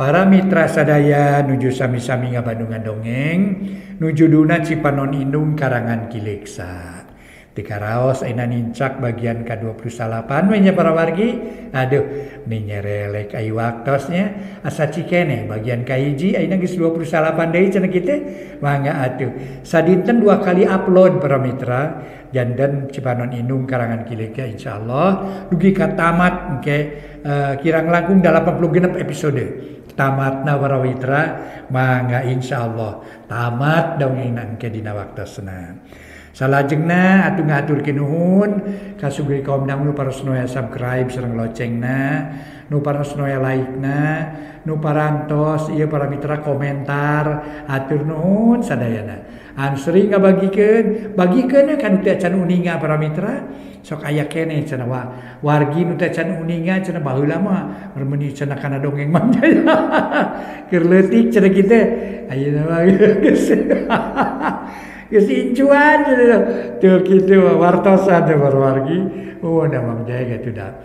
Para mitra sadaya nuju sami-sami ngabandungan dongeng nu judulna Cipanon Indung karangan Ki Leuksa. Teu karaos ayeuna nincak bagian ka-28 we nya para wargi. Aduh, ni nyerelek ai waktosnya asa cikene bagian ka-1 ayeuna geus 28 deui cenah kitu. Mangga atuh. Sadinten 2 kali upload para mitra janten Cipanon Indung karangan Ki Leuksa insyaallah dugi ka tamat engke kirang langkung 86 episode. Tamatna para mitra mangga insyaallah tamat dongengna engke dina waktosna. Salajengna atuh ngaturkeun nuhun ka sugri kaum dangu nu paras noya subscribe sareng locengna, nu paras noya like-na, nu parantos ieu para mitra komentar, atur nuhun sadayana. Anu sering ngabagikeun, bagikeun ka nu teu acan uninga para mitra, sok aya keneh cenah wargi nu teu acan uninga cenah baheula mah meuni cenah kana dongeng Mang Jaya. Keur leutik cenah kitu, ayeuna mah geus. Geus incuan tuh kitu wartosan teh wargi. Oh da Mang Jaya kitu da.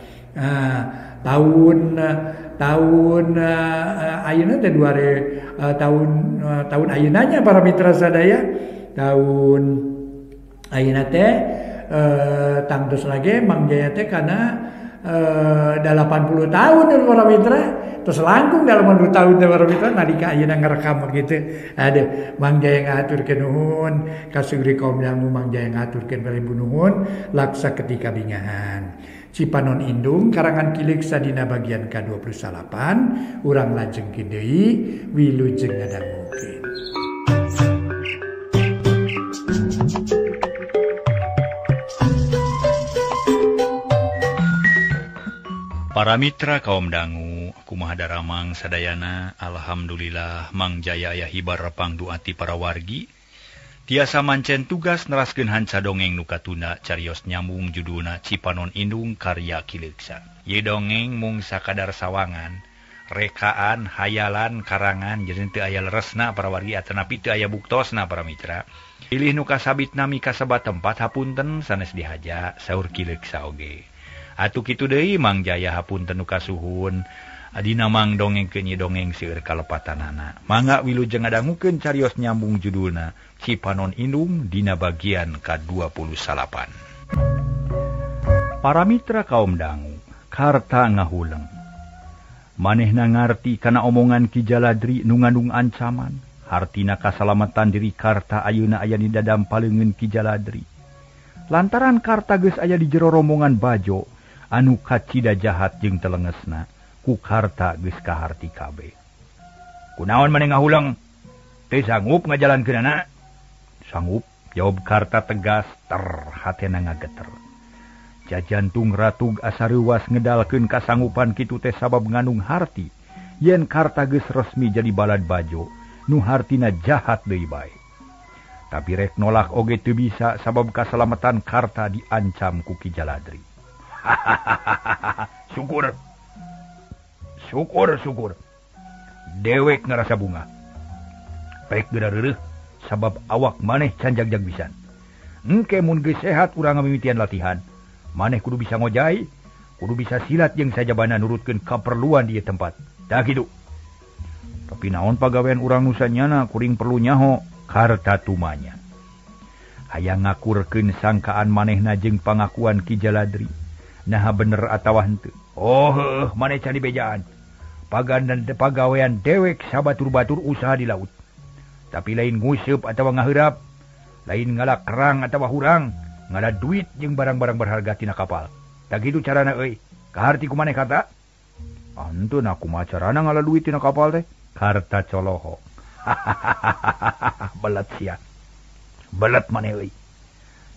Tahun tahun ayeuna teh tahun tahun ayeuna nya para mitra sadaya tahun ayeuna teh tangtos lagi Mang Jaya teh kana 80 tahun para mitra terus langkung 80 tahun para mitra nalika ayeuna ngerekam gitu. Aduh Mang Jaya ngaturkeun nuhun ka sugri kaum dangu Mang Jaya ngaturkeun ribu nuhun laksa ketika bingahan. Cipanon Indung karangan Ki Leuksa dina bagian ka-28 urang lajengkeun deui wilujeng ngadangukeun. Para mitra kaum dangu kumaha daramang sadayana, alhamdulillah Mang Jaya aya hibar pangduati para wargi tiasa mancen tugas neraskeun hanca dongeng nu katunda carios nyambung judulna Cipanon Indung karya Ki Leuksa. Ieu dongeng mung sakadar sawangan, rekaan, hayalan, karangan jadi teu aya leresna para wargi atanapi teu aya buktosna para mitra. Pilih nu kasabit nami kasebat tempat hapunten sanes dihaja saur Ki Leuksa oge. Atuh kitu deui Mang Jaya hapunten nu kasuhun. Adina mang dongengkeun ieu dongeng seueur kalepatanana. Mangga wilujeng ngadangukeun carios nyambung judulna Cipanon Indung dina bagian ka-28. Para mitra kaum dangu, Karta ngahuleng. Manehna ngarti kana omongan Ki Jaladri nu ngandung ancaman. Hartina kasalamatan diri Karta ayeuna aya di dadam paleungeun Ki Jaladri. Lantaran Karta geus aya di jero rombongan bajo anu kacida jahat jeung telengesna, ku Karta geus kaharti kabeh. Kunaon maneh ngahuleng? Teu sanggup ngajalankeunana? Sanggup, jawab Karta tegas, ter hatena ngageter. Jajantung ratug asa reuwas ngedalkeun kasanggupan kitu teh sabab ngandung harti yen Karta geus resmi jadi balad bajo nu hartina jahat deui bae. Tapi rek nolak oge teu bisa sabab kasalamatan Karta diancam ku Ki Jaladri. Syukur. Syukur, syukur. Dewek ngerasa bunga. Pek geura reureuh sabab awak maneh can jagjag pisan. Engke mun geus sehat urang ngamimitian latihan. Maneh kudu bisa ngojai, kudu bisa silat jeung sajabana nurutkeun kaperluan di ieu tempat. Tah kitu. Tapi naon pagawean urang nu sanyana kuring perlu nyaho Karta tumanya. Hayang ngakurkeun sangkaan manehna jeung pangakuan Ki Jaladri. Naha bener atawa henteu. Oh heuh, maneh can dibejaan. Pagan dan pagawean dewek sabatur-batur usaha di laut. Tapi lain nguseup atawa ngaheurap, lain ngala kerang atawa hurang, ngala duit jeung barang-barang berharga tina kapal. Tah kitu carana euy. Kaharti ku maneh Karta? Henteu na kumaha carana ngala duit tina kapal teh? Karta coloho. Belet sia. Belet maneh euy.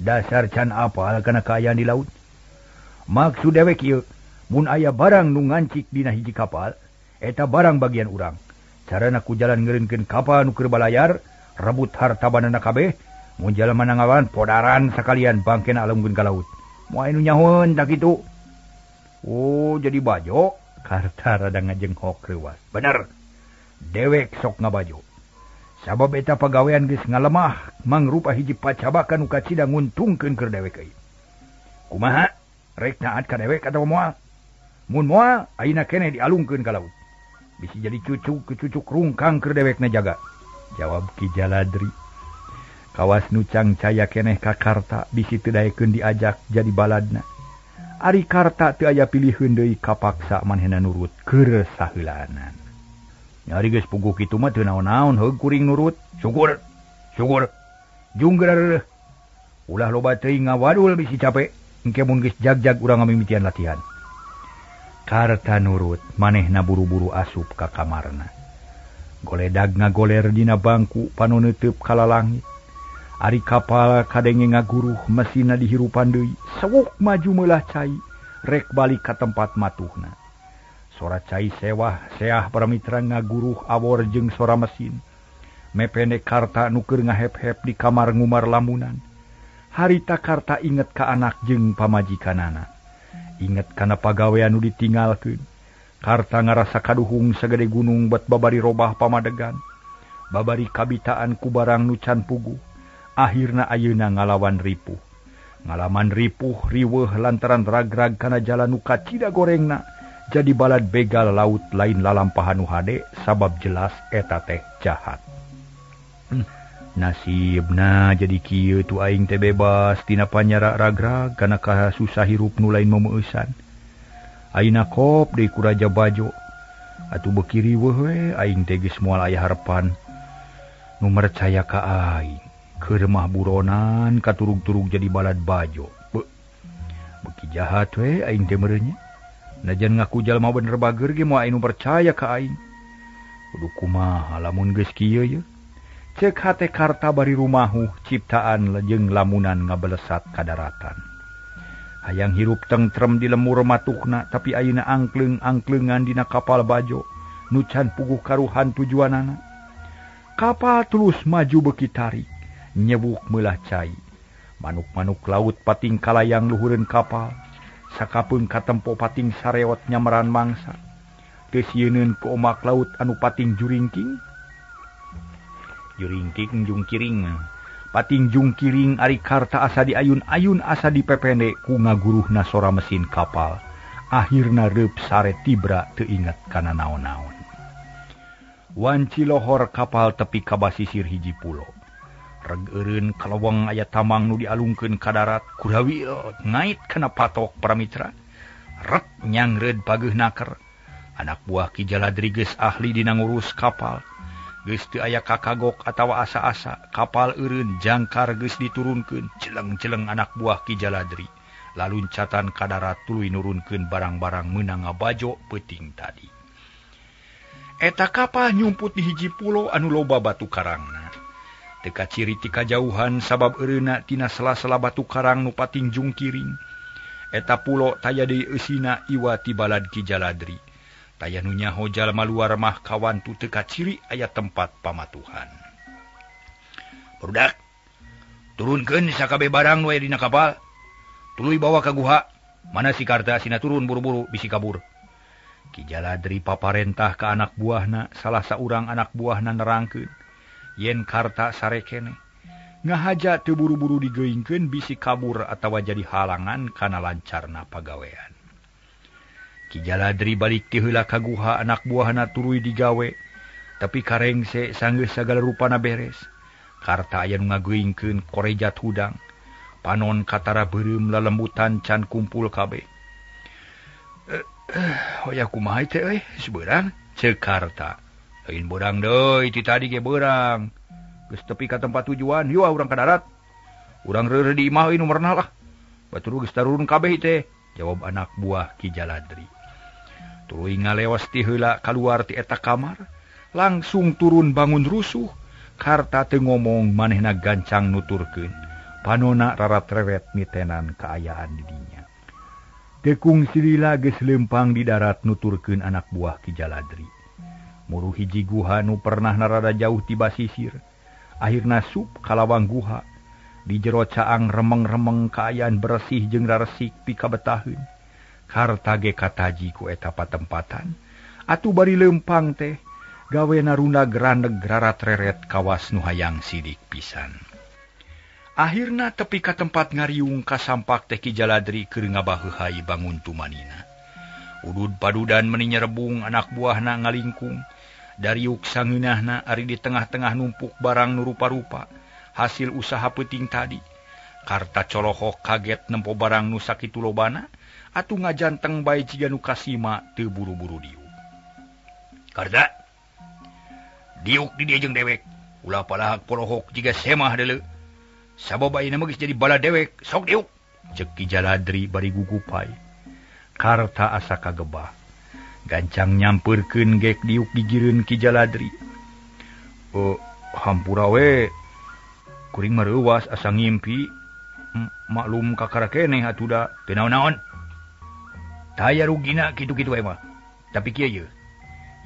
Dasar can apal kana kaayaan di laut. Maksud dewek ieu, mun aya barang nu ngancik dina hiji kapal, eta barang bagian urang. Carana ku jalan ngeureunkeun kapal nu keur balayar, rebut harta banana kabeh, mun jalma nangawan podaran sakalian bangkena alungkeun ka laut. Moal nu nyahoeun tah kitu. Oh, jadi bajo? Karta rada ngajenghok reuwas. Bener. Dewek sok ngabajo. Sabab eta pagawean geus ngalemah mangrupa hiji pacabakan nu kacida nguntungkeun keur dewek euy. Kumaha? Rek taat ka dewek atawa moal? Mun moal ayeuna keneh dialungkeun ka laut. Bisi jadi cucu kecucuk rungkang keur dewekna jaga. Jawab Ki Jaladri. Kawas nu cangcaya keneh ka Karta bisi teu daekeun diajak jadi baladna. Ari Karta teu aya piliheun deui kapaksa manehna nurut keur saheulaanan. Nyari geus puguh kitu mah teu naon-naon heug kuring nurut. Syukur. Syukur. Jung geura ulah loba teuing ngawadul bisi capek. Engke mun geus jag-jag urang ngamimitian latihan. Karta nurut, manehna buru-buru asup ka kamarna. Goledag ngagoler dina bangku pano neuteub ka lalangit. Ari kapal kadenge ngaguruh mesinna dihirupan deui, sewuk maju meulah cai, rek balik ka tempat matuhna. Sora cai sewah seah para mitra ngaguruh awor jeung sora mesin. Mepende Karta nu keur ngahep-hep di kamar ngumar lamunan. Harita Karta inget ka anak jeung pamajikanana. Inget kana pagawean nu ditinggalkeun. Karta ngarasa kaduhung sagede gunung bet babari robah pamadegan. Babari kabitaan ku barang nu can puguh. Akhirna ayeuna ngalawan ripuh. Ngalaman ripuh riweuh lantaran ragrag kana jalan nu kacida gorengna. Jadi balad begal laut lain lalampahan nu hade sabab jelas eta teh jahat. Nasibna jadi kieu tu aing teh bebas tina panyara ragrag kana kasusah hirup nu lain memeueusan. Ayeuna kop deui ku Raja Bajo. Atuh beuki riweuh we aing teh geus moal aya harepan nu mercaya ka aing. Keur mah buronan katurug-turug jadi balad Bajo. Beuki jahat we aing teh meureunnya. Najan ngaku jalma bener bager ge moal aya nu percaya ka aing. Kudu kumaha lamun geus kieu ye? Cek hate Karta bari rumahu ciptaan jeung lamunan ngabelesat ka daratan. Hayang hirup tentrem di lemur matuhna tapi ayeuna angkleung-angkleungan dina kapal Bajo nu can puguh karuhan tujuanana. Kapal terus maju beuki tarik, nyewuk meulah cai. Manuk-manuk laut pating kalayang luhureun kapal, sakapeung katempo pating sareot nyameran mangsa. Teu sieuneun ku omak laut anu pating juringking. Juringking jungkiring. Pating jungkiring ari Karta asa diayun-ayun asa dipepende ku ngaguruhna sora mesin kapal. Akhirna reup sare tibra teu inget kana naon-naon. Wanci lohor kapal tepi ka basisir hiji pulo. Reg eureun kaleweng aya tamang nu dialungkeun ka darat, kurawil ngait kana patok para mitra. Ret nyangreud pageuh naker. Anak buah Ki Jaladri geus ahli dina ngurus kapal. Geus teu aya kakagok atawa asa-asa, kapal eureun jangkar geus diturunkeun, jeleng-jeleng anak buah Ki Jaladri. Laluncatan ka darat tuluy nurunkeun barang-barang meunang ngabajo peuting tadi. Eta kapal nyumput di hiji pulo anu loba batu karangna. Teu kaciri ti kajauhan sabab eureunna tina sela-sela batu karang nu pating jungkiring. Eta pulo taya deui eusina iwa ti balad Ki Jaladri. Taya nu nyaho jalma luar mah kawantu teu kaciri aya tempat pamatuhan. Barudak, turunkeun sakabeh barang nu aya dina kapal. Tuluy bawa ka guha. Mana si Karta sina turun buru-buru bisi kabur. Ki Jaladri paparentah ka anak buahna, salah saurang anak buahna nerangkeun yen Karta sarekene. Ngahaja teu buru-buru digeungkeun bisi kabur atawa jadi halangan kana lancarna pagawean. Ki Jaladri balik ti heula ka guha, anak buahna tuluy digawe. Tapi karengse sanggeus sagala rupana beres. Karta aya nu ngageuingkeun korejat hudang. Panon katara beureum lalembutan can kumpul kabeh. Hoya kumaha teh euy, sebeurang ceuk Karta. Lain beurang deui ti tadi ge beurang. Geus tepi ka tempat tujuan, yeuh urang ka darat. Urang reureuh di imah euy nu merenah lah. Batur geus tarurun kabeh teh, jawab anak buah Ki Jaladri. Tuluy ngalewas ti heula kaluar ti eta kamar, langsung turun bangun rusuh. Karta teu ngomong manehna gancang nuturkeun. Panona rarat-reret mitenan kaayaan di dinya. Tekung silila geus lempang di darat nuturkeun anak buah Ki Jaladri. Muru hiji guha nu pernah narada jauh ti basisir. Akhirna sup kalawang guha. Di jero caang remeng-remeng kaayaan bersih jeung raresik pikabetaheun. Karta ge kataji ku eta patempatan. Atuh bari lempang teh gawena runda grandeg rarat-reret kawas nu hayang sidik pisan. Akhirna tepi ka tempat ngariung kasampak teh Ki Jaladri keur ngabaheuhai bangun tumanina. Udud padudan meni nyerebung anak buahna ngalingkung. Dariuk sangeunahna ari di tengah-tengah numpuk barang nu rupa-rupa hasil usaha peuting tadi. Karta colohok kaget nempo barang nu sakitu lobana atuh ngajanteng bae jiga nu kasima teu buru-buru diuk. Karta diuk di dieu jeung dewek. Ulah palahak polohok jiga semah deuleu. Sabab ayeuna mah geus jadi bala dewek, sok diuk. Ceuk Ki Jaladri bari gugupai. Karta asa kagebah. Gancang nyampeurkeun gek diuk gigireun Ki Jaladri. Hampura we. Kuring mah reuwas asa ngimpi. Maklum kakara keneh atuh da. Teu naon-naon. Taya rugina kitu-kitu we mah. Tapi kieu ye.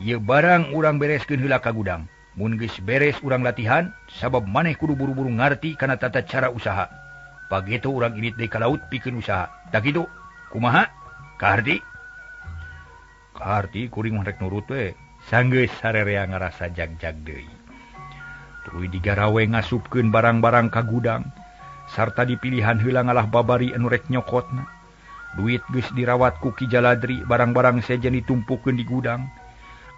Ieu barang urang bereskeun heula ka gudang. Mun geus beres urang latihan, sabab maneh kudu buru-buru ngarti kana tata cara usaha. Pageto urang indit deui ka laut pikeun usaha. Tah kitu. Kumaha? Kaharti? Kaharti kuring mah rek nurut we. Sanggeus sarerea ngarasa jag-jag deui. Tuluy digarawe ngasupkeun barang-barang ka gudang sarta dipilihan heula ngalah babari anu rek nyokotna. Duit geus dirawat ku Ki Jaladri, barang-barang sejen ditumpukeun di gudang.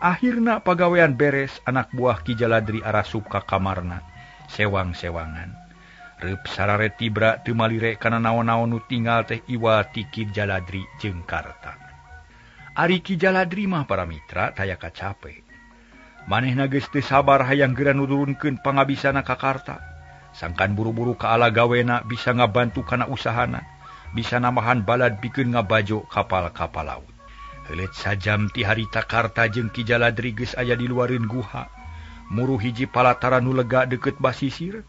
Akhirna pagawean beres, anak buah Ki Jaladri arasup ka kamarna. Sewang-sewangan. Reup sarare tibra teu malire kana naon-naon nu tinggal teh iwa ti Ki Jaladri jeung Karta. Ari Ki Jaladri mah para mitra taya kacape. Manehna geus teu sabar hayang geura nurunkeun pangabisana ka Karta. Sangkan buru-buru ka ala gawena bisa ngabantu kana usahana, bisa nambahan balad pikeun ngabajo kapal-kapal laut. Heuleut sajam ti harita Karta jeung Ki Jaladri geus aya di luareun guha. Muru hiji palataran nu lega deukeut basisir.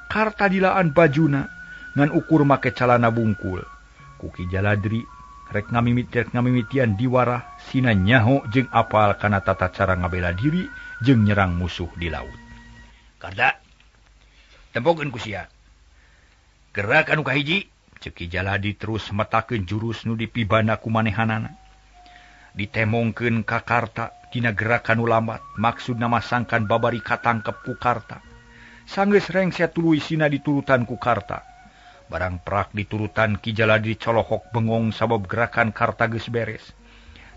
Karta dilaan bajuna ngan ukur make calana bungkul. Ku Ki Jaladri rek ngamimitian diwarah sina nyaho jeung apal kana tata cara ngabela diri jeung nyerang musuh di laut. Karta, tempokeun ku sia. Gerak anu kahiji, ceuk Ki Jaladri terus metakeun jurus nu dipibana ku manehanana. Ditemongkeun ka Karta dina gerakan nu lambat, maksudna masangkan babari katangkep ku Karta. Sanggeus rengse tuluy sina diturutan ku Karta. Barang prak diturutan Ki Jaladri colohok bengong sabab gerakan Karta geus beres.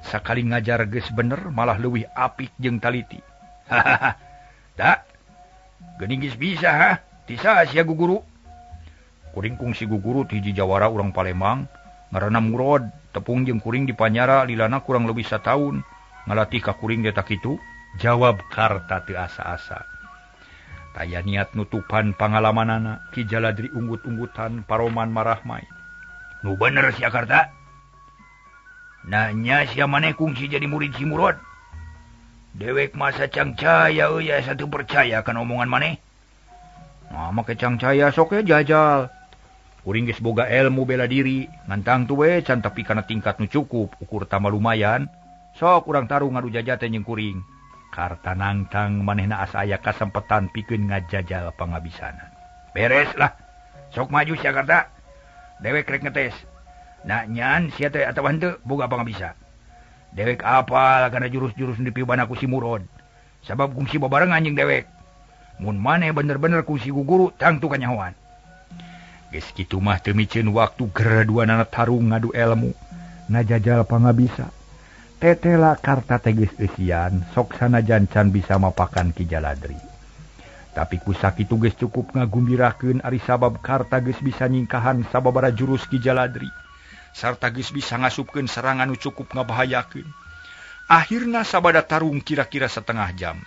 Sakali ngajar geus bener malah leuwih apik jeung taliti. Hahaha. Da. Geuning geus bisa ha? Ti saha sia guguru? Kuring kungsi guguru ti hiji jawara urang Palembang, ngaranna Murad, tepung jeung kuring di Panyara lilana kurang leuwih sataun. Ngalatih ka kuring ge kitu? Jawab Karta teu asa-asa. Taya niat nutupan pangalamanana, Ki Jaladri unggut-unggutan paroman marahmai. Nu bener sia Karta. Nanya sia maneh kungsi jadi murid si Murad. Dewek masa cangcaya euy asa teu percaya kana omongan maneh. Nah, make cangcaya sok we jajal. Kuring geus boga ilmu bela diri, ngantang tu we can tapi kana tingkat nu cukup, ukur tambah lumayan. Sok urang tarung ngadu jajal teh jeung kuring. Karta nangtang manehna asa aya kasempetan pikeun ngajajal pangabisana. Beres lah. Sok maju sia Karta. Dewek rek ngetes. Nah nyan sia teh atawa henteu boga pangabisa. Dewek apal kana jurus-jurus nu dipibana ku si Murad. Sabab kungsi babarengan jeung dewek. Mun maneh bener-bener kungsi guguru tangtu kanyahoan. Geus kitu mah teu miceun waktu geraduanana tarung ngadu elmu, ngajajal pangabisa. Tetela Karta teh geus eusian, sok sanajan can bisa mapakan Ki Jaladri. Tapi ku sakitu geus cukup ngagumbirakeun ari sabab Karta geus bisa nyingkahan sababaraha jurus Ki Jaladri. Sarta geus bisa ngasupkeun serangan nu cukup ngabahayakeun. Akhirna sabada tarung kira-kira setengah jam.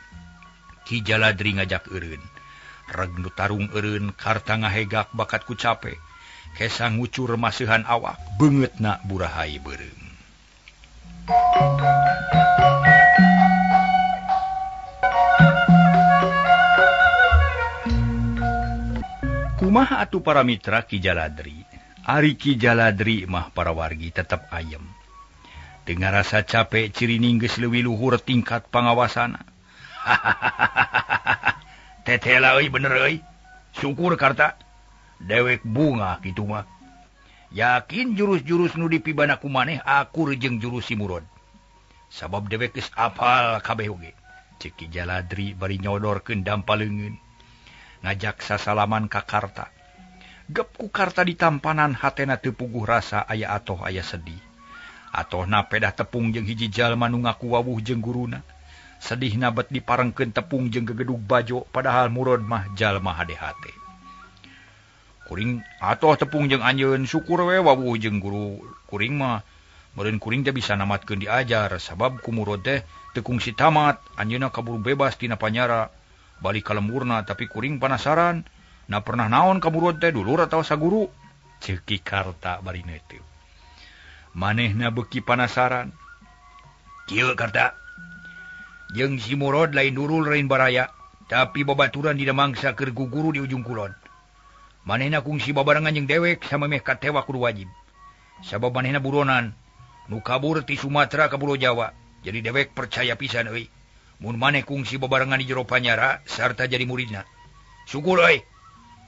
Ki Jaladri ngajak eureun. Reg nu tarung eureun, Karta ngahegak bakat ku cape. Kesa ngucur maseuhan awak, beungeutna burahai beureum. Kumaha atuh para mitra Ki Jaladri? Ari Ki Jaladri mah para wargi tetep ayem. Teu ngarasa capek cirining geus leuwih luhur tingkat pangawasana. Hahaha. Tetela euy bener euy. Syukur Karta. Dewek bunga kitu mah. Yakin jurus-jurus nu dipibana ku maneh akur jeung jurus si Murad. Sabab dewek geus apal kabeh oge. Ceuk Ki Jaladri bari nyodorkeun dampa leungeun. Ngajak sasalaman ka Karta. Gep ku Karta ditampanan hatena teu puguh rasa aya atoh aya sedih. Atohna pedah tepung jeung hiji jalma nu ngaku wawuh jeung guruna. Sedihna bet diparengkeun tepung jeung gegedug bajo padahal Murad mah jalma hade-hate. Kuring atoh tepung jeung anjeun syukur we wawuh jeung guru kuring mah. Meureun kuring teh bisa namatkeun diajar sabab ku Murad teh teu kungsi tamat, anjeunna kaburu bebas tina panyara. Balik ka lemburna tapi kuring panasaran. Na pernah naon ka Murad teh dulur atawa saguru? Ceuk Ki Karta bari neuteup. Manehna beuki panasaran. Kieu Karta. Jeung si Murad lain durul lain baraya, tapi babaturan dina mangsa keur guguru di ujung kulon. Manehna kungsi babarengan jeung dewek samemeh katewa kudu wajib. Sabab manehna buronan nu kabur ti Sumatera ka Pulau Jawa. Jadi dewek percaya pisan euy. Mun maneh kungsi babarengan di jero panyara sarta jadi muridna. Syukur euy.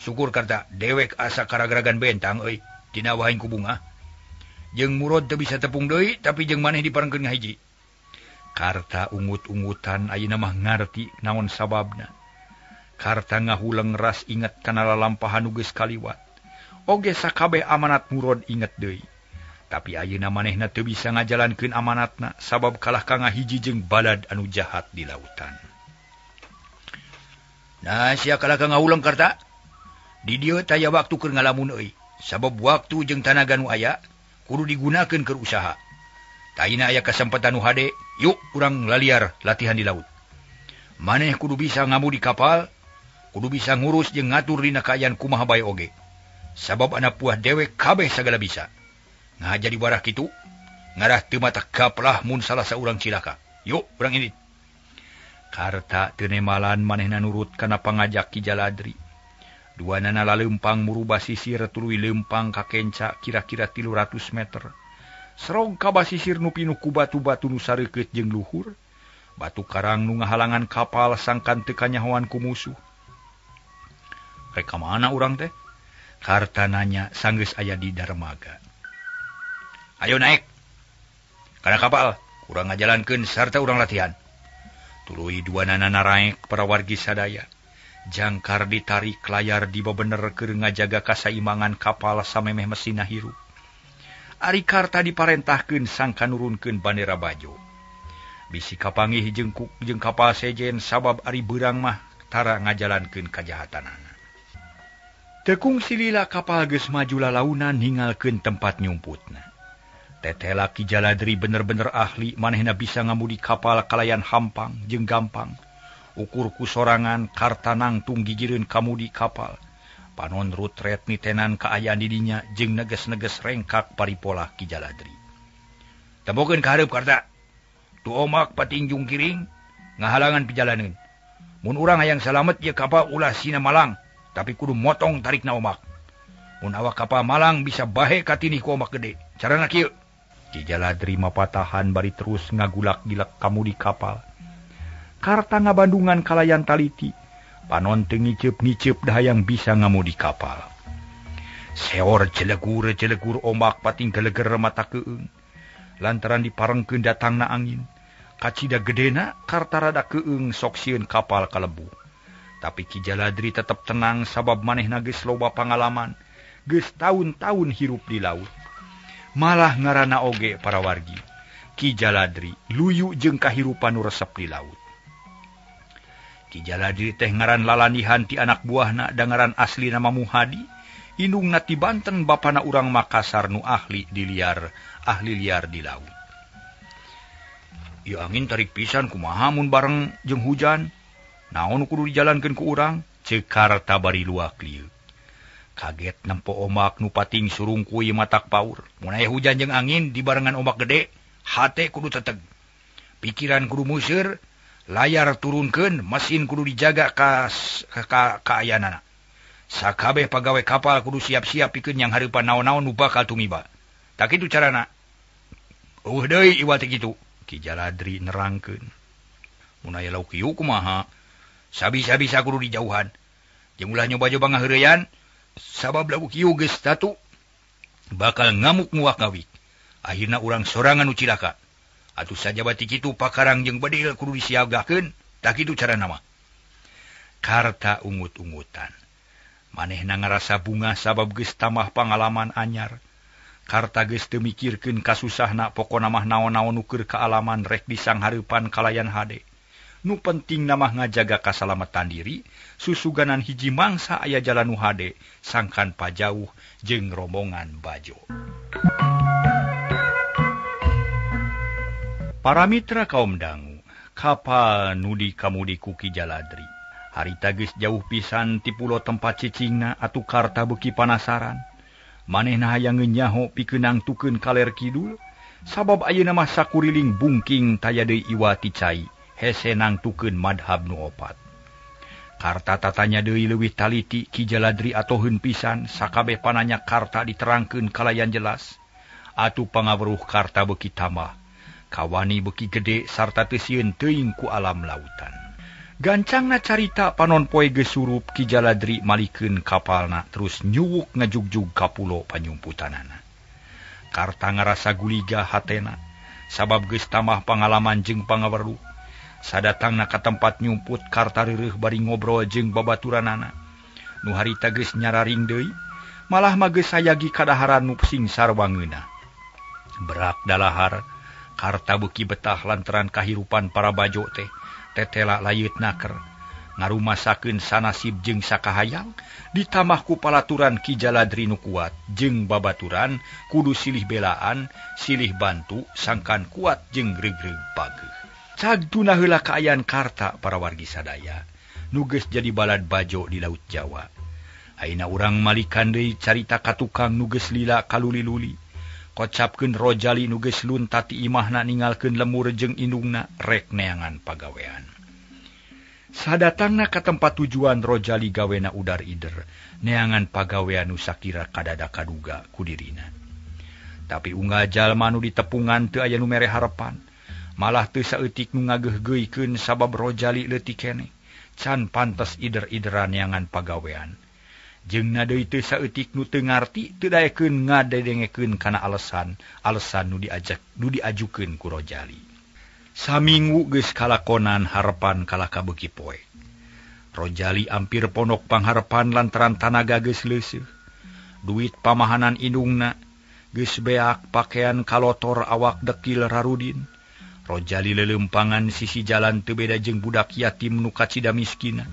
Syukur Karta, dewek asa karagaragan bentang euy dina waing ku bunga. Jeung Murad teu bisa tepung deui tapi jeung maneh diparengkeun ngahiji. Karta ungut-ungutan ayeuna mah ngarti naon sababna. Karta ngahuleng ras inget kana lalampahan nu geus kaliwat. Oge sakabeh amanat Murad inget deui. Tapi ayeuna manehna teu bisa ngajalankeun amanatna sabab kalah ka ngahiji jeung balad anu jahat di lautan. Nah, sia kalah ka ngahuleng Karta. Di dieu taya waktu keur ngalamun euy. Sabab waktu jeung tanaga nu aya kudu digunakeun keur usaha. Taina aya kasempatan nu hade, yuk urang laliar latihan di laut. Maneh kudu bisa ngamudi kapal, kudu bisa ngurus jeung ngatur dina kaayaan kumaha bae oge. Sabab anak buah dewek kabeh sagala bisa. Nah jadi barah kitu, ngarah teu mata kaplah mun salah saurang cilaka. Yuk urang indit. Karta teu nemalan manehna nurut kana pangajak Ki Jaladri. Duanana laleumpang murubah sisir tuluy leumpang ka kenca kira-kira 300 meter. Serong ka basisir nu pinuh ku batu-batu nu sareukeut jeung luhur. Batu karang nu ngahalangan kapal sangkan teu kanyahoan ku musuh. Rek ka mana urang teh? Karta nanya sanggeus aya di dermaga. Ayo naik. Kana kapal, urang ngajalankeun sarta urang latihan. Tuluy duanana naraek para wargi sadaya. Jangkar ditarik layar dibebener keur ngajaga kasaimbangan kapal samemeh mesinna hirup. Ari Karta diparentahkeun sangka nurunkeun bandera bajo. Bisi kapanggih jeung kapal sejen sabab ari beurang mah tara ngajalankeun kajahatanana. Teu kungsi lila kapal geus maju lalaunan ninggalkeun tempat nyumputna. Tetela Ki Jaladri bener-bener ahli manehna bisa ngamudi kapal kalayan hampang jeung gampang. Ukur ku sorangan Karta nangtung gigireun kamudi kapal. Panon rutret nitenan kaayaan di dinya jeung neges-neges rengkak paripolah Ki Jaladri. Tembokeun ka hareup Karta. Tu omak patingjung kiring ngahalangan pijalaneun. Mun urang hayang salamet ieu kapal ulah sina malang, tapi kudu motong tarikna omak. Mun awak kapal malang bisa bahe katinih ku omak gede. Carana kieu. Ki Jaladri mapatahan bari terus ngagulak-gilak kamudi kapal. Karta ngabandungan kalayan taliti. Panon teu ngiceup-ngiceup dahayang bisa ngamudi kapal. Seor celegur-celegur ombak pating geleger mata keung. Lantaran diparengkeun datangna angin. Kacida gedena Karta rada keung sok sieun kapal kalebu. Tapi Ki Jaladri tetep tenang sabab manehna geus loba pangalaman. Geus taun-taun hirup di laut. Malah ngaranna oge para wargi. Ki Jaladri luyu jeung kahirupan nu resep di laut. Ki Jaladri teh ngaran lalanihan ti anak buahna da ngaran asli nama Muhadi, indungna ti Banten bapana urang Makassar nu ahli di liar, ahli liar di laut. Ieu angin tarik pisan kumaha mun bareng jeung hujan. Naon kudu dijalankeun ku urang? Ceuk Karta bari luak lieu. Kaget nempo ombak nu pating surungkuy matak paur. Mun aya hujan jeung angin dibarengan ombak gede, hate kudu teteg. Pikiran kudu museur, layar turunkeun, mesin kudu dijaga ka kaayanana. Sakabeh pagawe kapal kudu siap-siap pikeun yang hareupan naon-naon nu bakal tumiba. Tak kitu carana. Eueuh deui iwal teh kitu. Ki Jaladri nerangkeun. Mun aya lauk kieu kumaha? Sabisa-bisa kudu dijauhan. Jeung ulah nyoba-nyoba ngaheureyan, sabab lauk kieu geus tatu bakal ngamuk nguak ngawik. Akhirna urang sorangan nu cilaka. Atuh sajabati kitu pakarang jeung bedil kudu disiagakeun, tak kitu carana mah. Karta ungut-ungutan. Manehna ngarasa bunga sabab geus tambah pangalaman anyar. Karta geus teu mikirkeun kasusahna pokona mah naon-naon nu keur kaalaman rek disanghareupan kalayan hade. Nu penting namah ngajaga kasalamatan diri, susuganan hiji mangsa aya jalan nu hade, sangkan pajauh jeung rombongan bajo. Para mitra kaum dangu, kapal nu dikamudi ku Ki Jaladri. Harita geus jauh pisan ti pulo tempat cicingna atuh Karta beuki panasaran. Manehna hayang nyaho pikeun nangtukeun kaler kidul, sabab ayeuna mah sakuriling bungking taya deui iwa ti cai, hese nangtukeun madhab nu opat. Karta tatanya deui leuwih taliti Ki Jaladri atoheun pisan, sakabeh pananya Karta diterangkeun kalayan jelas. Atuh pangaweruh Karta beuki tambah, kawani beuki gede sarta teu sieun teuing ku alam lautan. Gancangna carita panon poe geus surup Ki Jaladri malikeun kapalna terus nyuwuk ngajugjug ka pulo panyumputanana. Karta ngarasa guliga hatena sabab geus tambah pangalaman jeung pangaweruh. Sadatangna ka tempat nyumput Karta reureuh bari ngobrol jeung babaturanana. Nu harita geus nyararing deui, malah mah geus sayagi kadaharan nu sing sarwangeuna. Berak dalahar, Karta beuki betah lantaran kahirupan para bajo teh tetela layeut naker. Ngarumasakeun sanasib jeung sakahayang, ditambah ku palaturan Ki Jaladri nu kuat jeung babaturan kudu silih belaan, silih bantu sangkan kuat jeung regreg pageuh. Cag tuna heula kaayaan Karta para wargi sadaya, nu geus jadi balad bajo di Laut Jawa. Ayeuna urang malikan deui carita ka tukang nu geus lila kaluli-luli. Kocapkeun Rojali nu geus lunta ti imahna ningalkeun lemur jeung indungna rek neangan pagawean. Sadatangna ka tempat tujuan Rojali gawena udar ider, neangan pagawean nu sakira kadada kaduga ku dirina. Tapi unggal jalma nu ditepungan teu aya nu mere harepan. Malah teu saeutik nu ngageuhgeuikeun sabab Rojali leutik keneh, can pantes ider-ideran neangan pagawean. Jeung deui teu saeutik nu teu ngarti teu daekeun ngadedengekeun kana alasan nu diajak nu diajukeun ku Rojali. Saminggu geus kalakonan harepan kalah kabeuki poe. Rojali ampir ponok pangharepan lantaran tanaga geus leuseuh. Duit pamahanan indungna geus beak, pakaian kalotor, awak dekil rarudin. Rojali leuleumpangan sisi jalan teu beda jeung budak yatim nu kacida miskina.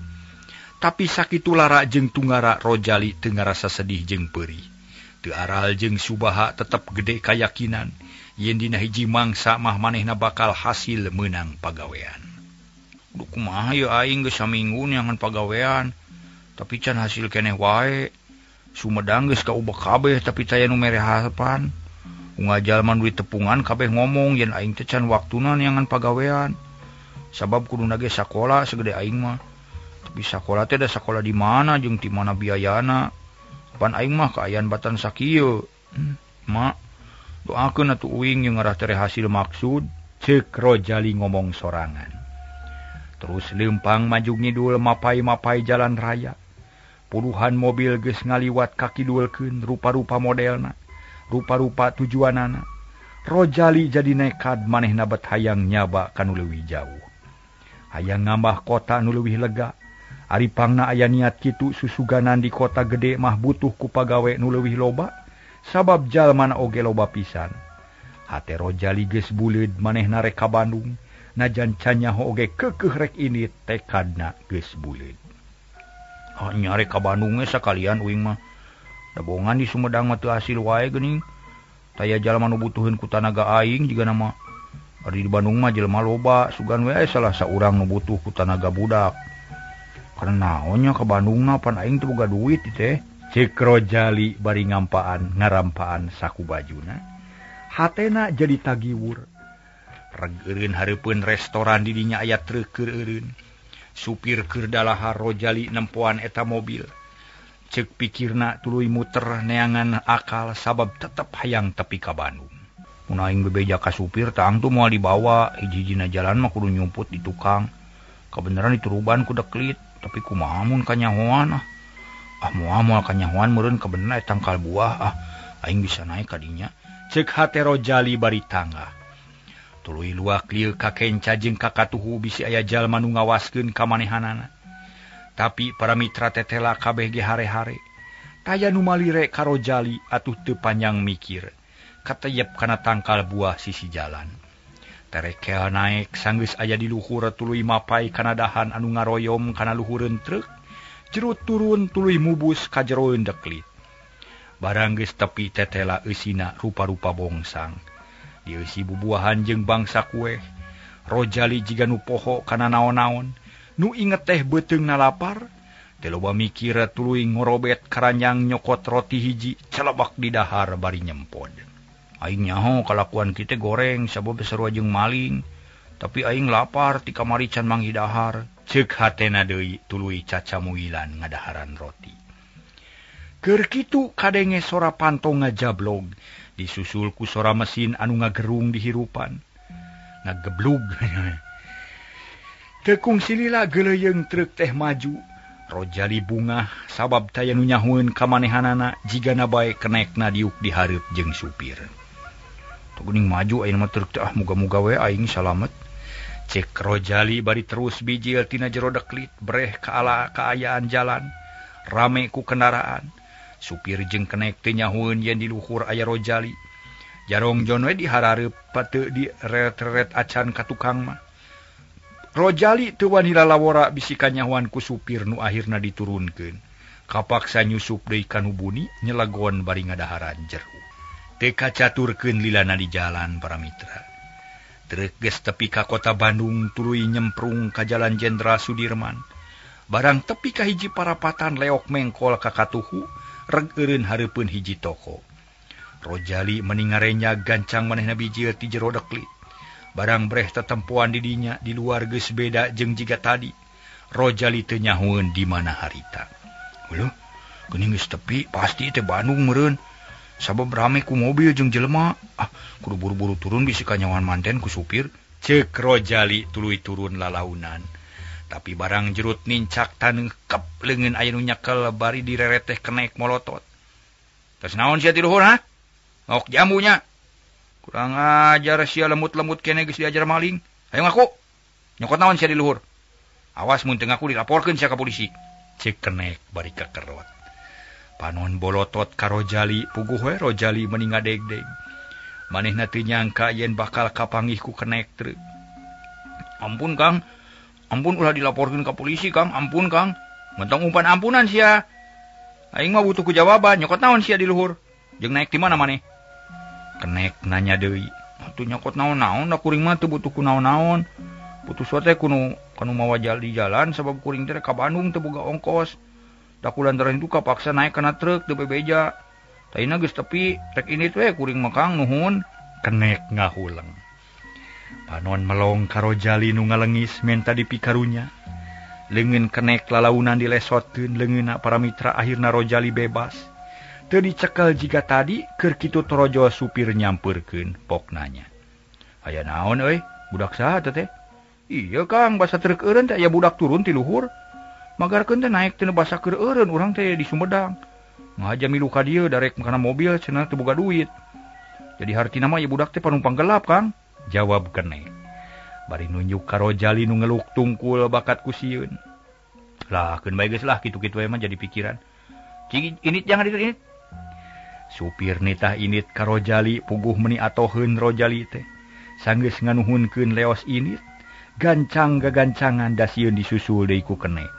Tapi sakitu lara jeung tunggara Rojali teu ngarasa sedih jeung peurih. Teu aral jeung subaha tetep gede kayakinan yen dina hiji mangsa mah manehna bakal hasil meunang pagawean. Duh kumaha ye aing geus saminggu neangan pagawean, tapi can hasil keneh wae. Sumedang geus kaubek kabeh tapi taya nu mere harepan. Unggal jalma nu ditepungan kabeh ngomong yen aing teh can waktuna neangan pagawean. Sabab kuduna ge sakola segede aing mah. Tapi sakola teh da sakola di mana jeung di mana biayana. Pan aing mah kaayaan batan sakieu. Mak, doakeun atuh uing jeung ngarah tere hasil maksud, ceuk Rojali ngomong sorangan. Terus leumpang maju ngidul mapai-mapai jalan raya. Puluhan mobil geus ngaliwat kakidulkeun rupa-rupa modelna, rupa-rupa tujuanana. Rojali jadi nekad manehna bet hayang nyaba ka nu leuwih jauh. Hayang ngambah kota nu leuwih lega. Ari pangna aya niat kitu susuganan di kota gede mah butuh ku pagawe nu leuwih loba, sabab jalmana oge loba pisan. Hate Rojali geus buleud manehna rek ka Bandung, najan can nyaho oge keukeuh rek ini tekadna geus buleud. Nya rek ka Bandung ge sakalian uing mah. Dabongan di Sumedang mah teu hasil wae geuning. Taya jalma nu butuheun ku tanaga aing jigana mah. Ari di Bandung mah jelema loba, sugan we salah saurang nu butuh ku tanaga budak. Karena naonnya ke Bandungna pan aing teu boga duit teh. Ceuk Rojali bari ngampaan ngarampaan saku bajuna. Hatena jadi tagiwur. Reg eureun hareupeun restoran di dinya aya truk keur eureun. Supir keur dalahar Rojali nempoan eta mobil. Ceuk pikirna tuluy muter neangan akal sabab tetep hayang tepi ka Bandung. Mun aing bebeja ka supir tang tuh moal dibawa, hiji-hijina jalan mah kudu nyumput di tukang. Kabeneran dituruban ku deklit. Tapi kumaha mun kanyahoan ah. Ah moal moal kanyahoan meureun kabeneran tangkal buah ah aing bisa naik ka dinya. Ceuk hate Rojali bari tangah. Tuluy luak lieu ka kenca jeung ka katuhu bisi aya jalma nu ngawaskeun ka manehanana. Tapi para mitra tetela kabeh ge hare-hare. Taya nu malire ka Rojali atuh teu panjang mikir. Kateyep kana tangkal buah sisi jalan. Terekel naek sanggeus aya di luhur tuluy mapai kana dahan anu ngaroyom kana luhureun truk. Jerut turun tuluy mubus ka jeroeun deklit. Barang geus tepi tetela eusina rupa-rupa bongsang. Dieusi bubuahan jeung bangsa kueh. Rojali jiga nu poho kana naon-naon. Nu inget teh beuteungna lapar. Teu loba mikir tuluy ngorobet karanjang nyokot roti hiji celebak di dahar bari nyempod. Aing nyaho kalakuan kita goreng sabab sarua jeung maling. Tapi aing lapar ti kamari can manggih dahar. Ceuk hatena deui tuluy cacamuilan ngadaharan roti. Keur kitu kadenge sora pantong ngajablog disusul ku sora mesin anu ngagerung di hirupan. Ngageblug. Teu kungsi lila geuleuyeung truk teh maju. Rojali bungah sabab taya nu nyahueun ka manehanana jigana bae kenekna diuk di hareup jeung supir. Teu geuning maju ayeuna mah truk teh ah muga-muga we aing salamet. Cek Rojali bari terus bijil tina jero deklit breh ka ala kaayaan jalan rame ku kendaraan. Supir jeung kenek teu nyahueun yen di luhur aya Rojali. Jarong jon we diharareup pateu di reret-reret acan ka tukang mah. Rojali teu wani lalawora bisi kanyahoan ku supir nu akhirna diturunkeun. Kapaksa nyusup deui ka nu buni nyelegon bari ngadaharan jeruk. Teu kacaturkeun lilana di jalan para mitra. Truk geus tepi ka kota Bandung tuluy nyemprung ka Jalan Jenderal Sudirman. Barang tepi ka hiji parapatan leok mengkol ka katuhu reg eureun hareupeun hiji toko. Rojali meni ngarenya gancang manehna bijil ti jero deklit. Barang breh tetempoan di dinya di luar geus beda jeung jiga tadi. Rojali teu nyahueun di mana harita. Heuh, geuning geus tepi pasti teh Bandung meureun. Sabab rame ku mobil jeung jelema. Ah, kudu buru-buru turun bisi kanyahoan manten ku supir. Ceuk Rojali tuluy turun lalaunan. Tapi barang jerut nincak taneuh kep leungeun aya nu nyekel bari direreteh kenek molotot. Tos naon sia ti luhur ha? Ngok jambunya. Kurang ajar sia lemut-lemut kene geus diajar maling. Ayo ngaku. Nyokot naon sia di luhur? Awas mun teu ngaku dilaporkeun sia ka polisi. Ceuk kenek bari kekerot. Panon bolotot ka Rojali, puguh we Rojali meni ngadegdeg. Manehna teu nyangka yen bakal kapanggih ku kenek truk. Ampun Kang. Ampun ulah dilaporkeun ka polisi Kang. Ampun Kang. Mentong umpan ampunan sia. Aing mah butuh ku jawaban, nyokot naon sia di luhur? Jeung naik di mana maneh? Kenek nanya deui. Atuh nyokot naon-naon, da kuring mah teu butuh ku naon-naon. Putus teh kuno kanu mawa di jalan sabab kuring teh ka Bandung teu boga ongkos. Da kulantaran itu kapaksa naik kana truk teu bebeja. Taina geus tepi, rek ini teh kuring mah Kang nuhun. Kenek ngahuleng. Panon melong ka Rojali nu ngalengis menta dipikarunya. Leungeun kenek lalaunan dilesotkeun leungeunna para mitra akhirna Rojali bebas. Teu dicekel jiga tadi keur kitu torojo supir nyampeurkeun pok nanya. Aya naon euy? Budak saha teh? Iya Kang, basa truk eureun teh aya budak turun ti luhur. Magarkeun teh naik teu basa keur eureun urang teh di Sumedang. Ngaja milu ka dieu darek kana mobil cenah teu boga duit. Jadi hartina mah ieu budak teh panumpang gelap Kang. Jawab kenek. Bari nunjuk ka Rojali nu ngeluk tungkul bakat ku sieun. Lah keun bae geus lah kitu-kitu we mah jadi pikiran. Cing init jangan ditu init. Supir nitah init ka Rojali puguh meni atoheun Rojali teh. Sanggeus nganuhunkeun leos init, gancang gagancangan da sieun disusul deui ku kenek.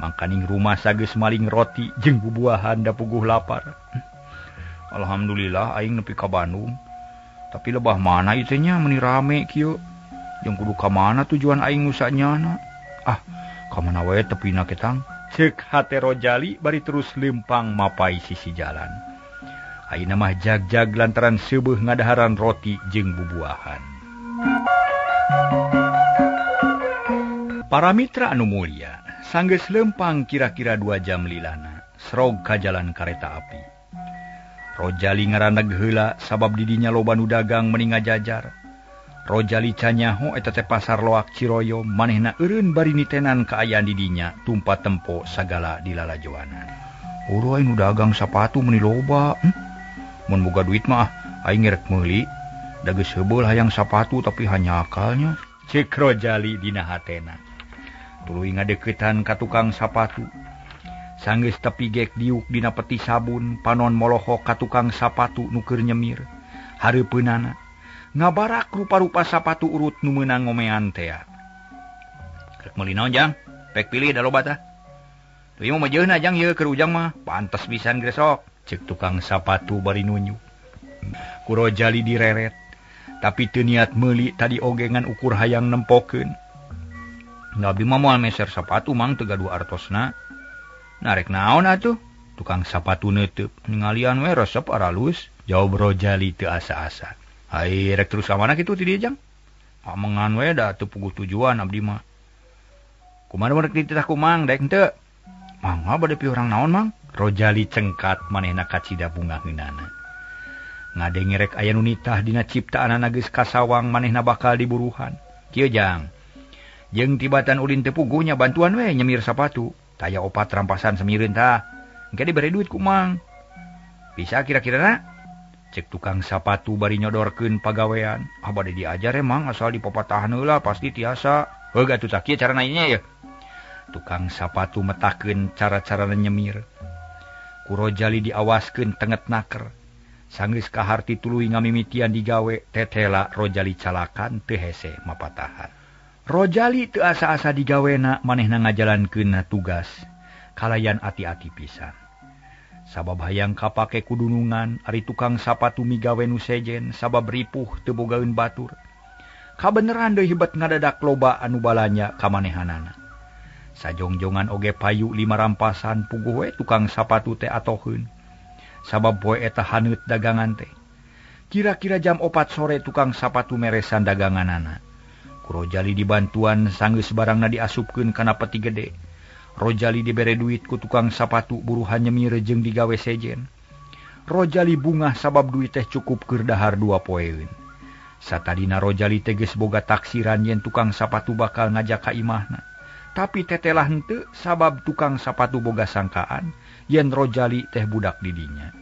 Mangkaning rumah sageus maling roti jeung bubuahan da puguh lapar. Alhamdulillah aing nepi ka Bandung. Tapi lebah mana ieu teh nya meuni rame kieu. Jeung kudu ka mana tujuan aing nu sanyana? Ah, ka mana wae tepina ketang. Ceuk hate Rojali bari terus lempang mapai sisi jalan. Ayeuna mah jag-jag lantaran seubeuh ngadaharan roti jeung bubuahan. Para mitra anu mulia, sanggeus lempang kira-kira 2 jam lilana, serog ka jalan kareta api. Rojali ngaraneg heula sabab di dinya loba nu dagang meni ngajajar. Rojali canyaho eta teh pasar loak Ciroyom, manehna eureun bari nitenan kaayaan di dinya tumpa tempo sagala di lalajoanan. Uru aing nu dagang sapatu meni loba. Mun boga duit mah aing rek meuli. Da geus heubeul hayang sapatu tapi hanyakalnya. Ceuk Rojali dina hatena. Tuluy ngadeuketan ka tukang sapatu. Sanggeus tepi gek diuk dina peti sabun, panon molohok ka tukang sapatu nu keur nyemir. Hareupeunana ngabarak rupa-rupa sapatu urut nu meunang ngomean tea. Rek meuli naon jang? Pek pilih da loba tah. Tuh ieu mah mejeuna jang ieu keur ujang mah pantes pisan gresok. Cek tukang sapatu bari nunjuk. Ku Rojali direret, tapi teu niat meuli tadi oge ngan ukur hayang nempokeun. Da abdi mah moal meser sapatu mang teu gaduh artosna. Narek naon atuh? Tukang sapatu neuteub, ningalian we resep aralus, jawab Rojali teu asa-asa. Ai rek terus ka mana kitu ti dieu jang? Amengan we da teu puguh tujuan abdi mah. Kumaha rek dititah ku mang daek henteu? Mangga bade piurang naon mang? Rojali cengkat manehna kacida bungaheunana. Ngadenge rek aya nu nitah dina ciptaanana geus kasawang manehna bakal diburuhan. Kieu jang. Jeung tibatan ulin teu puguh nya bantuan we nyemir sapatu. Taya opat rampasan semireun tah. Engke dibere duit ku mang. Bisa kira-kirana? Cek tukang sapatu bari nyodorkeun pagawean. Ah bade diajar emang asal dipopatahan heula pasti tiasa. Heuh atuh tah kieu carana ieu nya. Tukang sapatu metakeun cara-carana nyemir. Ku Rojali diawaskeun tenget naker. Sanggeus kaharti tuluy ngamimitian digawe tetela Rojali calakan teu hese mapatahan. Rojali teu asa-asa digawena manehna ngajalankeun tugas kalayan ati-ati pisan. Sabab hayang kapake kudunungan ari tukang sapatu migawe nu sejen sabab ripuh teu bogaeun batur. Kabeneran deui hebat ngadadak loba anu balanya ka manehanana. Sajongjongan oge payu 5 rampasan puguh we tukang sapatu teh atoheun. Sabab poe eta haneut dagangan teh. Kira-kira jam 4 sore tukang sapatu meresan daganganana. Ku Rojali dibantuan sanggeus barangna diasupkeun kana peti gede. Rojali dibere duit ku tukang sapatu buruhan nyemir jeung digawe sejen. Rojali bungah sabab duit teh cukup keur dahar 2 poeun. Satadina Rojali teh geus boga taksiran yen tukang sapatu bakal ngajak ka imahna. Tapi tetelah henteu sabab tukang sapatu boga sangkaan yen Rojali teh budak didinya.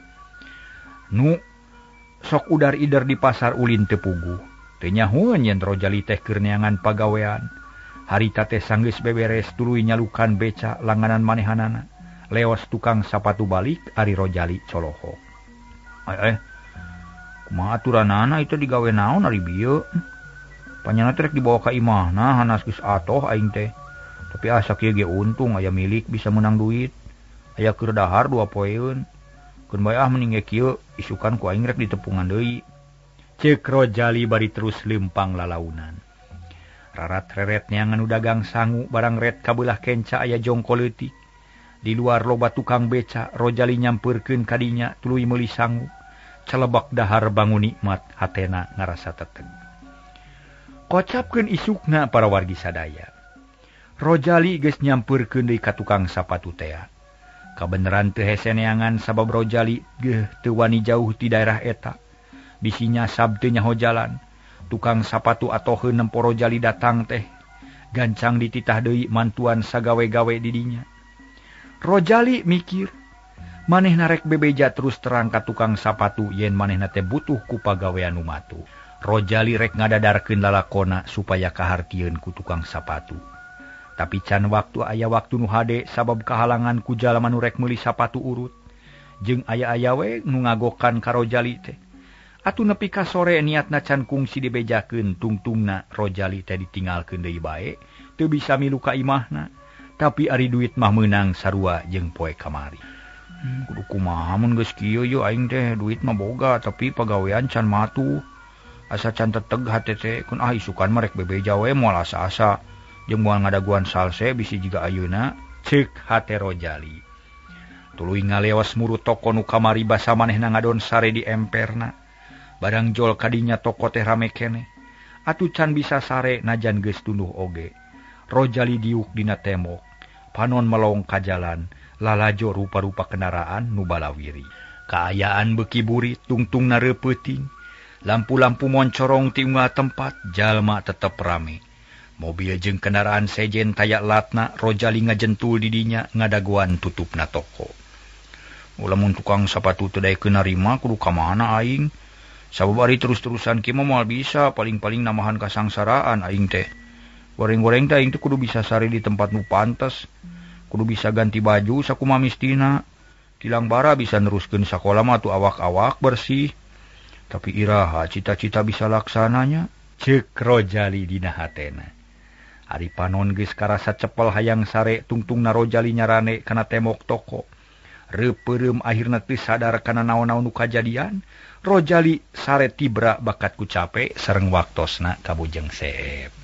Nu sok udar-ider di pasar ulin teu puguh. Teu nyahueun yen Rojali teh keur neangan pagawean. Harita teh sanggeus beberes tuluy nyalukan beca langganan manehanana. Leos tukang sapatu balik ari Rojali colohok. Kumaha aturanana itu digawe naon ari bieu? Panyana teh rek dibawa ka imahna hanas geus atoh aing teh. Tapi asa kieu ge untung aya milik bisa menang duit. Aya keur dahar 2 poeun. Keun bae ah mending ge kieu isukan ku aing rek ditepungan deui. Ceuk Rojali bari terus lempang lalaunan. Rarat-reret neangan nu dagang sangu barang ret kabelah kenca aya jongko leutik. Di luar loba tukang beca, Rojali nyampeurkeun kadinya tuluy meuli sangu. Celebak dahar bangun nikmat hatena ngarasa teteg. Kocapkeun isukna para wargi sadaya. Rojali geus nyampeurkeun deui ka tukang sapatu tea. Kabeneran teu hese neangan sabab Rojali geuh teu wani jauh ti daerah eta. Bisi nyasab teu nyaho jalan. Tukang sapatu atoheun nempo Rojali datang teh. Gancang dititah deui mantuan sagawe-gawe di dinya. Rojali mikir, manehna rek bebeja terus terang ka tukang sapatu yen manehna teh butuh ku pagawean nu matuh. Rojali rek ngadadarkeun lalakona supaya kahartieun ku tukang sapatu. Tapi can waktu aya waktu nu hade sabab kahalangan ku jalma nu rek meuli sapatu urut. Jeung aya-aya we nu ngagokan ka Rojali teh. Atuh nepi ka sore niatna can kungsi dibejakeun tungtungna Rojali teh ditinggalkeun deui bae, teu bisa milu ka imahna. Tapi ari duit mah meunang sarua jeung poe kamari. Kudu kumaha mun geus kieu ye aing teh duit mah boga tapi pagawean can matuh. Asa can teteg hate teh kun ah isukan mah rek bebeja we moal asa-asa. Jeung moal ngadaguan salse bisi jiga ayeuna ceuk hate Rojali. Tuluy ngalewas murut toko nu kamari basa manehna ngadon sare di emperna. Barang jol kadinya toko teh rame keneh. Atuh can bisa sare najan geus tunduh oge. Rojali diuk dina tembok. Panon melong ka jalan, lalajo rupa-rupa kendaraan nu balawiri. Kaayaan beuki burit tungtungna reupeuting. Lampu-lampu moncorong ti unggal tempat, jalma tetep rame. Mobil jeung kendaraan sejen taya latna, Rojali ngajentul di dinya ngadaguan tutupna toko. Lamun tukang sapatu teu daekeun narima kudu ka mana aing? Sabab ari terus-terusan kieu mah moal bisa, paling-paling namahan kasangsaraan aing teh. Goreng-goreng teh aing teh kudu bisa sare di tempat nu pantes. Kudu bisa ganti baju sakumaha mistina. Tilang bara bisa neruskeun sakola mah atuh awak-awak bersih. Tapi iraha cita-cita bisa laksananya ceuk Rojali dina hatena. Ari panon geus karasa cepel hayang sare tungtungna Rojali nyarane kana temok toko. Reupeureum akhirna teu sadar kana naon-naon nu kajadian. Rojali sare tibra bakat ku cape sareng waktosna ka Bujeng Seep.